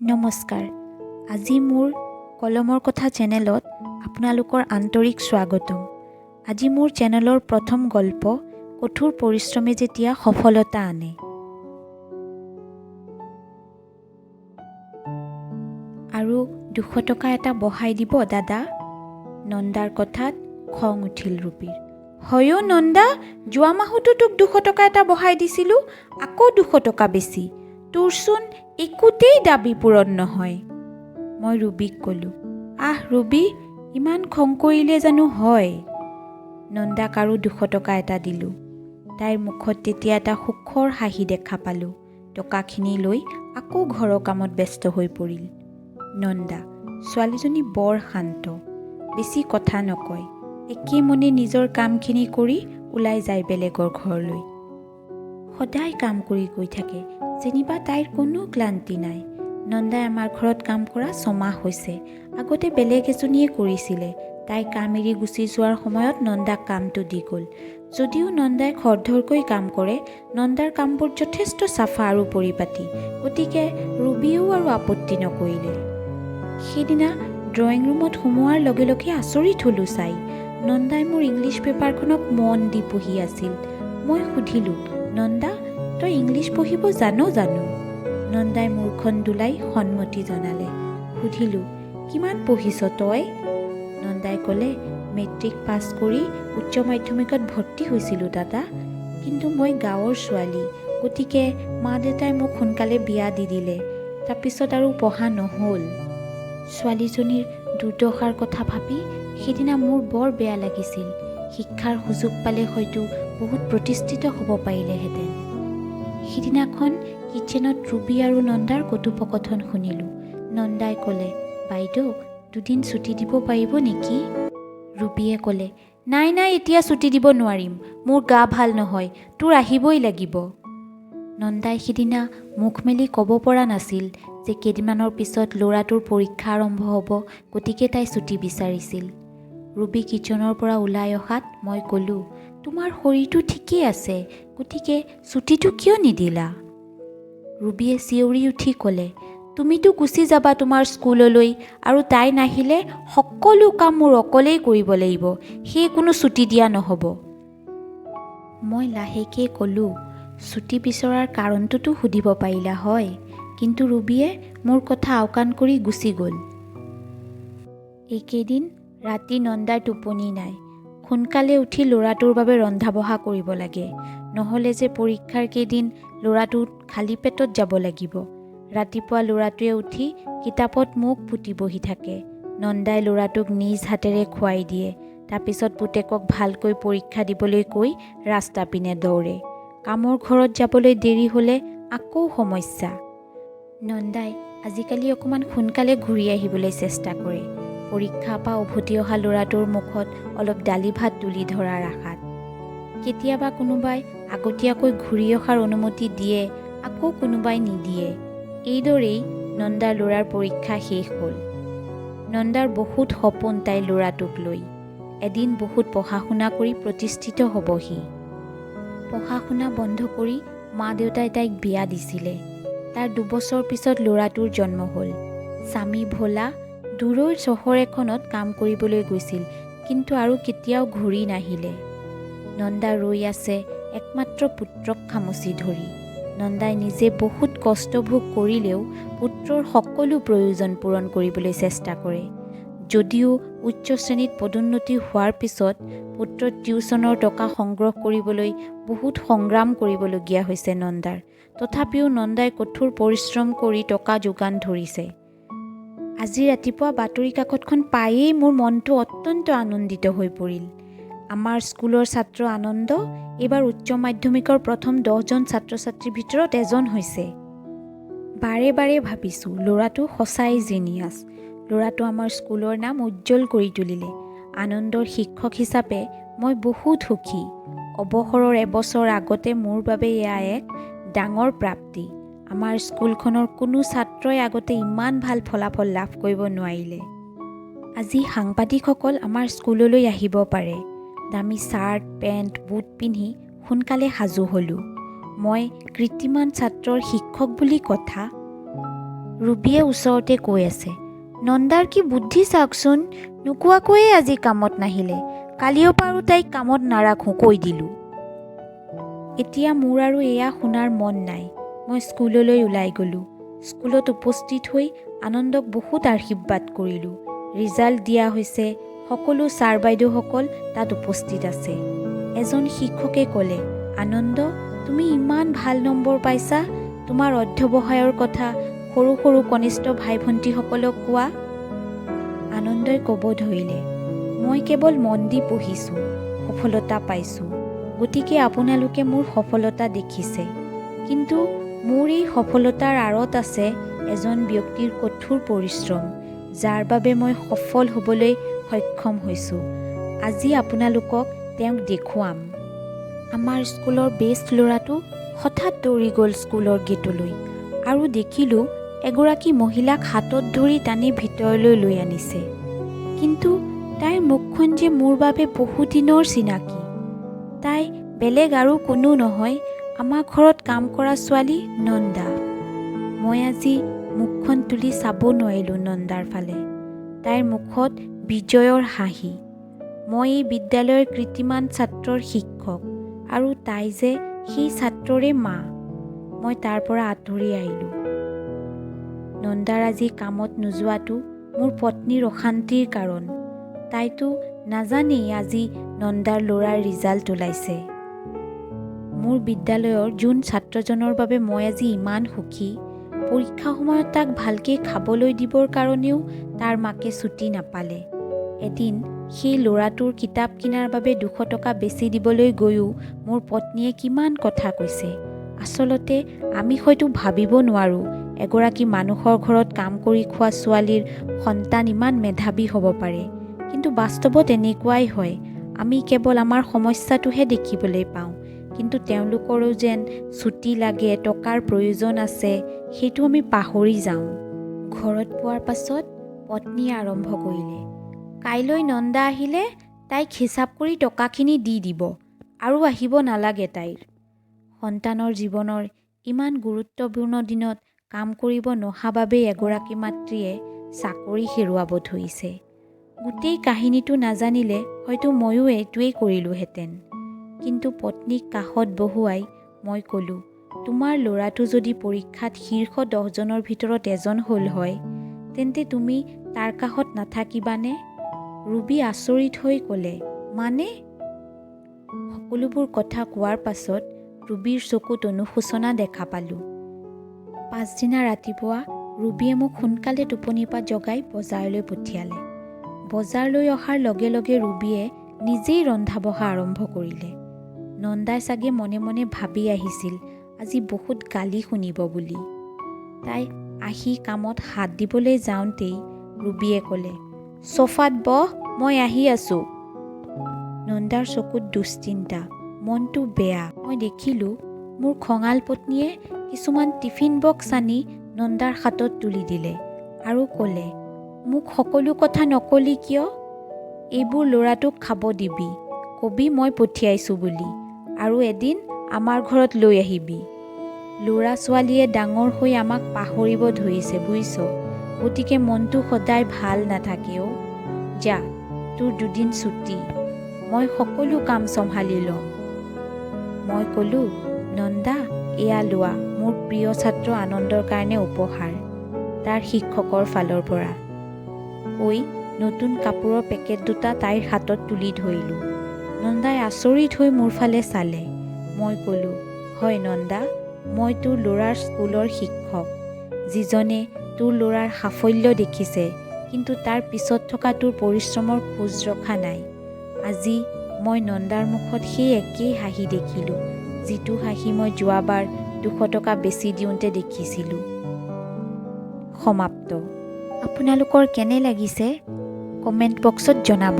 নমস্কাৰ, আজি মোৰ কলমৰ কথা চেনেলত আপোনালোকৰ আন্তৰিক স্বাগতম। আজি মোৰ চেনেলৰ প্ৰথম গল্প, কঠোৰ পৰিশ্ৰমে যেতিয়া সফলতা আনে। আৰু 200 টকা এটা বঢ়াই দিব দাদা। নন্দাৰ কথাত খং উঠিল ৰুবীৰ। হয় অ' নন্দা, যোৱা মাহতো তোক 200 টকা এটা বঢ়াই দিছিলোঁ, আকৌ 200 টকা বেছি। তোৰচোন একোতেই দাবী পূৰণ নহয়। মই ৰুবীক ক'লোঁ, আহ ৰুবী, ইমান খং কৰিলে জানো হয়? নন্দাক আৰু 200 টকা এটা দিলোঁ। তাইৰ মুখত তেতিয়া এটা সুখৰ হাঁহি দেখা পালোঁ। টকাখিনি লৈ আকৌ ঘৰৰ কামত ব্যস্ত হৈ পৰিল। নন্দা ছোৱালীজনী বৰ শান্ত, বেছি কথা নকয়। একে মনে নিজৰ কামখিনি কৰি ওলাই যায় বেলেগৰ ঘৰলৈ। সদায় কাম কৰি গৈ থাকে, যেনিবা তাইৰ কোনো ক্লান্তি নাই। নন্দাই আমাৰ ঘৰত কাম কৰা 6 মাহ হৈছে। আগতে বেলেগ এজনীয়ে কৰিছিলে। তাই কাম এৰি গুচি যোৱাৰ সময়ত নন্দাক কামটো দি গ'ল। যদিও নন্দাই খৰধৰকৈ কাম কৰে, নন্দাৰ কামবোৰ যথেষ্ট চাফা আৰু পৰিপাটি। গতিকে ৰুবীয়েও আৰু আপত্তি নকৰিলে। সেইদিনা ড্ৰয়িং ৰুমত সোমোৱাৰ লগে লগে আচৰিত হ'লোঁ চাই। নন্দাই মোৰ ইংলিছ পেপাৰখনক মন দি পঢ়ি আছিল। মই সুধিলোঁ, নন্দা, তই ইংলিছ পঢ়িব জান জানো? নন্দাই মূৰখন দোলাই সন্মতি জনালে। সুধিলোঁ, কিমান পঢ়িছ তই? নন্দাই ক'লে, মেট্ৰিক পাছ কৰি উচ্চ মাধ্যমিকত ভৰ্তি হৈছিলোঁ দাদা। কিন্তু মই গাঁৱৰ ছোৱালী, গতিকে মা দেউতাই মোক সোনকালে বিয়া দি দিলে। তাৰপিছত আৰু পঢ়া নহ'ল। ছোৱালীজনীৰ দুৰ্দশাৰ কথা ভাবি সেইদিনা মোৰ বৰ বেয়া লাগিছিল। শিক্ষাৰ সুযোগ পালে হয়তো বহুত প্ৰতিষ্ঠিত হ'ব পাৰিলেহেঁতেন। সিদিনাখন কিটচেনত ৰুবী আৰু নন্দাৰ কথোপকথন শুনিলোঁ। নন্দাই ক'লে, বাইদেউ, দুদিন ছুটী দিব পাৰিব নেকি? ৰুবীয়ে ক'লে, নাই নাই, এতিয়া ছুটী দিব নোৱাৰিম। মোৰ গা ভাল নহয়, তোৰ আহিবই লাগিব। নন্দাই সিদিনা মুখ মেলি ক'ব পৰা নাছিল যে কেইদিনমানৰ পিছত ল'ৰাটোৰ পৰীক্ষা আৰম্ভ হ'ব, গতিকে তাই ছুটী বিচাৰিছিল। ৰুবী কিটচেনৰ পৰা ওলাই অহাত মই ক'লোঁ, তোমাৰ শৰীৰটো ঠিকেই আছে, গতিকে ছুটীটো কিয় নিদিলা? ৰুবীয়ে চিঞৰি উঠি ক'লে, তুমিতো গুচি যাবা তোমাৰ স্কুললৈ আৰু তাই নাহিলে সকলো কাম মোৰ অকলেই কৰিব লাগিব। সেয়ে কোনো ছুটী দিয়া নহ'ব। মই লাহেকৈ ক'লোঁ, ছুটী বিচৰাৰ কাৰণটোতো সুধিব পাৰিলা হয়। কিন্তু ৰুবীয়ে মোৰ কথা আওকাণ কৰি গুচি গ'ল। এইকেইদিন ৰাতি নন্দাৰ টোপনি নাই। সোনকালে উঠি ল'ৰাটোৰ বাবে ৰন্ধা বঢ়া কৰিব লাগে, নহ'লে যে পৰীক্ষাৰ কেইদিন ল'ৰাটো খালী পেটত যাব লাগিব। ৰাতিপুৱা ল'ৰাটোৱে উঠি কিতাপত মুখ পুতি বহি থাকে। নন্দাই ল'ৰাটোক নিজ হাতেৰে খুৱাই দিয়ে। তাৰপিছত পুতেকক ভালকৈ পৰীক্ষা দিবলৈ কৈ ৰাস্তা পিনে দৌৰে। কামৰ ঘৰত যাবলৈ দেৰি হ'লে আকৌ সমস্যা। নন্দাই আজিকালি অকণমান সোনকালে ঘূৰি আহিবলৈ চেষ্টা কৰে, পৰীক্ষাৰ পৰা উভতি অহা ল'ৰাটোৰ মুখত অলপ দালি ভাত তুলি ধৰাৰ আশাত। কেতিয়াবা কোনোবাই আগতীয়াকৈ ঘূৰি অহাৰ অনুমতি দিয়ে, আকৌ কোনোবাই নিদিয়ে। এইদৰেই নন্দাৰ ল'ৰাৰ পৰীক্ষা শেষ হ'ল। নন্দাৰ বহুত সপোন তাইৰ ল'ৰাটোক লৈ। এদিন বহুত পঢ়া শুনা কৰি প্ৰতিষ্ঠিত হ'ব সি। পঢ়া শুনা বন্ধ কৰি মা দেউতাই তাইক বিয়া দিছিলে। তাৰ 2 বছৰ পিছত ল'ৰাটোৰ জন্ম হ'ল। স্বামী ভোলা দূৰৈৰ চহৰ এখনত কাম কৰিবলৈ গৈছিল, কিন্তু আৰু কেতিয়াও ঘূৰি নাহিলে। নন্দা ৰৈ আছে একমাত্ৰ পুত্ৰক খামুচি ধৰি। নন্দাই নিজে বহুত কষ্ট ভোগ কৰিলেও পুত্ৰৰ সকলো প্ৰয়োজন পূৰণ কৰিবলৈ চেষ্টা কৰে। যদিও উচ্চ শ্ৰেণীত পদোন্নতি হোৱাৰ পিছত পুত্ৰৰ টিউচনৰ টকা সংগ্ৰহ কৰিবলৈ বহুত সংগ্ৰাম কৰিবলগীয়া হৈছে নন্দাৰ, তথাপিও নন্দাই কঠোৰ পৰিশ্ৰম কৰি টকা যোগান ধৰিছে। আজি ৰাতিপুৱা বাতৰি কাকতখন পায়েই মোৰ মনটো অত্যন্ত আনন্দিত হৈ পৰিল। আমাৰ স্কুলৰ ছাত্ৰ আনন্দ এইবাৰ উচ্চ মাধ্যমিকৰ প্ৰথম 10জন ছাত্ৰ ছাত্ৰীৰ ভিতৰত এজন হৈছে। বাৰে বাৰে ভাবিছোঁ, ল'ৰাটো সঁচাই জিনিয়াছ। ল'ৰাটো আমাৰ স্কুলৰ নাম উজ্জ্বল কৰি তুলিলে। আনন্দৰ শিক্ষক হিচাপে মই বহুত সুখী। অৱসৰৰ এবছৰ আগতে মোৰ বাবে এয়া এক ডাঙৰ প্ৰাপ্তি। আমাৰ স্কুলখনৰ কোনো ছাত্ৰই আগতে ইমান ভাল ফলাফল লাভ কৰিব নোৱাৰিলে। আজি সাংবাদিকসকল আমাৰ স্কুললৈ আহিব পাৰে। দামী চাৰ্ট, পেণ্ট, বুট পিন্ধি সোনকালে সাজু হ'লোঁ। মই কৃতিমান ছাত্ৰৰ শিক্ষক বুলি কথা। ৰুবিয়ে ওচৰতে কৈ আছে, নন্দাৰ কি বুদ্ধি চাওকচোন, নোকোৱাকৈয়ে আজি কামত নাহিলে। কালিও পাৰোঁ তাইক কামত নাৰাখোঁ, কৈ দিলোঁ। এতিয়া মোৰ আৰু এয়া শুনাৰ মন নাই। মই স্কুললৈ ওলাই গ'লোঁ। স্কুলত উপস্থিত হৈ আনন্দক বহুত আশীৰ্বাদ কৰিলোঁ। ৰিজাল্ট দিয়া হৈছে, সকলো ছাৰ বাইদেউসকল তাত উপস্থিত আছে। এজন শিক্ষকে ক'লে, আনন্দ, তুমি ইমান ভাল নম্বৰ পাইছা, তোমাৰ অধ্যৱসায়ৰ কথা সৰু সৰু কনিষ্ঠ ভাই ভণ্টীসকলক কোৱা। আনন্দই ক'ব ধৰিলে, মই কেৱল মন দি পঢ়িছোঁ, সফলতা পাইছোঁ, গতিকে আপোনালোকে মোৰ সফলতা দেখিছে। কিন্তু মোৰ এই সফলতাৰ আঁৰত আছে এজন ব্যক্তিৰ কঠোৰ পৰিশ্ৰম, যাৰ বাবে মই সফল হ'বলৈ সক্ষম হৈছোঁ। আজি আপোনালোকক তেওঁক দেখুৱাম। আমাৰ স্কুলৰ বেষ্ট ল'ৰাটো হঠাৎ দৌৰি গ'ল স্কুলৰ গেটলৈ আৰু দেখিলোঁ এগৰাকী মহিলাক হাতত ধৰি টানি ভিতৰলৈ লৈ আনিছে। কিন্তু তাইৰ মুখখন যে মোৰ বাবে বহুদিনৰ চিনাকি। তাই বেলেগ আৰু কোনো নহয়, আমাৰ ঘৰত কাম কৰা ছোৱালী নন্দা। মই আজি মুখখন তুলি চাব নোৱাৰিলোঁ নন্দাৰ ফালে। তাইৰ মুখত বিজয়ৰ হাঁহি। মই এই বিদ্যালয়ৰ কৃতিমান ছাত্ৰৰ শিক্ষক আৰু তাই যে সেই ছাত্ৰৰে মা। মই তাৰ পৰা আঁতৰি আহিলোঁ। নন্দাৰ আজি কামত নোযোৱাটো মোৰ পত্নীৰ অশান্তিৰ কাৰণ। তাইতো নাজানেই আজি নন্দাৰ ল'ৰাৰ ৰিজাল্ট ওলাইছে। মোৰ বিদ্যালয়ৰ যোন ছাত্ৰজনৰ বাবে মই আজি ইমান সুখী, পৰীক্ষা সময়ত তাক ভালকৈ খাবলৈ দিবৰ কাৰণেও তাৰ মাকে ছুটি নাপালে। এদিন সেই ল'ৰাটোৰ কিতাপ কিনাৰ বাবে 200 টকা বেছি দিবলৈ গৈও মোৰ পত্নীয়ে কিমান কথা কৈছে। আচলতে আমি হয়তো ভাবিব নোৱাৰোঁ এগৰাকী মানুহৰ ঘৰত কাম কৰি খোৱা ছোৱালীৰ সন্তান ইমান মেধাৱী হ'ব পাৰে। কিন্তু বাস্তৱত এনেকুৱাই হয়। আমি কেৱল আমাৰ সমস্যাটোহে দেখিবলৈ পাওঁ, কিন্তু তেওঁলোকৰো যেন ছুটি লাগে, টকাৰ প্ৰয়োজন আছে, সেইটো আমি পাহৰি যাওঁ। ঘৰত পোৱাৰ পাছত পত্নীয়ে আৰম্ভ কৰিলে, কাইলৈ নন্দা আহিলে তাইক হিচাপ কৰি টকাখিনি দি দিব, আৰু আহিব নালাগে তাইৰ। সন্তানৰ জীৱনৰ ইমান গুৰুত্বপূৰ্ণ দিনত কাম কৰিব নহা বাবেই এগৰাকী মাতৃয়ে চাকৰি হেৰুৱাব ধৰিছে। গোটেই কাহিনীটো নাজানিলে হয়তো ময়ো এইটোৱেই কৰিলোহেঁতেন। কিন্তু পত্নীক কাষত বহুৱাই মই ক'লোঁ, তোমাৰ ল'ৰাটো যদি পৰীক্ষাত শীৰ্ষ 10জনৰ ভিতৰত এজন হ'ল হয়, তেন্তে তুমি তাৰ কাষত নাথাকিবানে? ৰুবি আচৰিত হৈ ক'লে, মানে? সকলোবোৰ কথা কোৱাৰ পাছত ৰুবিৰ চকুত অনুশোচনা দেখা পালোঁ। পাছদিনা ৰাতিপুৱা ৰুবিয়ে মোক সোনকালে টোপনিৰ পৰা জগাই বজাৰলৈ পঠিয়ালে। বজাৰলৈ অহাৰ লগে লগে ৰুবিয়ে নিজেই ৰন্ধা বঢ়া আৰম্ভ কৰিলে। নন্দাই চাগে মনে মনে ভাবি আহিছিল আজি বহুত গালি শুনিব বুলি। তাই আহি কামত হাত দিবলৈ যাওঁতেই ৰুবিয়ে ক'লে, চ'ফাত বহ, মই আহি আছোঁ। নন্দাৰ চকুত দুশ্চিন্তা, মনটো বেয়া। মই দেখিলোঁ মোৰ খঙাল পত্নীয়ে কিছুমান টিফিন বক্স আনি নন্দাৰ হাতত তুলি দিলে আৰু ক'লে, মোক সকলো কথা নকলি কিয়? এইবোৰ ল'ৰাটোক খাব দিবি, কবি মই পঠিয়াইছোঁ বুলি, আৰু এদিন আমাৰ ঘৰত লৈ আহিবি। ল'ৰা ছোৱালীয়ে ডাঙৰ হৈ আমাক পাহৰিব ধৰিছে বুজিছ, গতিকে মনটো সদায় ভাল নাথাকে অ'। যা, তোৰ দুদিন ছুটি, মই সকলো কাম চম্ভালি ল'ম। মই ক'লোঁ, নন্দা, এয়া লোৱা মোৰ প্ৰিয় ছাত্ৰ আনন্দৰ কাৰণে উপহাৰ, তাৰ শিক্ষকৰ ফালৰ পৰা। কৈ নতুন কাপোৰৰ পেকেট দুটা তাইৰ হাতত তুলি ধৰিলোঁ। নন্দাই আচৰিত হৈ মোৰ ফালে চালে। মই ক'লোঁ, হয় নন্দা, মই তোৰ ল'ৰাৰ স্কুলৰ শিক্ষক, যিজনে তোৰ ল'ৰাৰ সাফল্য দেখিছে, কিন্তু তাৰ পিছত থকা তোৰ পৰিশ্ৰমৰ খোজ ৰখা নাই। আজি মই নন্দাৰ মুখত সেই একেই হাঁহি দেখিলোঁ, যিটো হাঁহি মই যোৱাবাৰ 200 টকা বেছি দিওঁতে দেখিছিলোঁ। সমাপ্ত। আপোনালোকৰ কেনে লাগিছে কমেণ্ট বক্সত জনাব।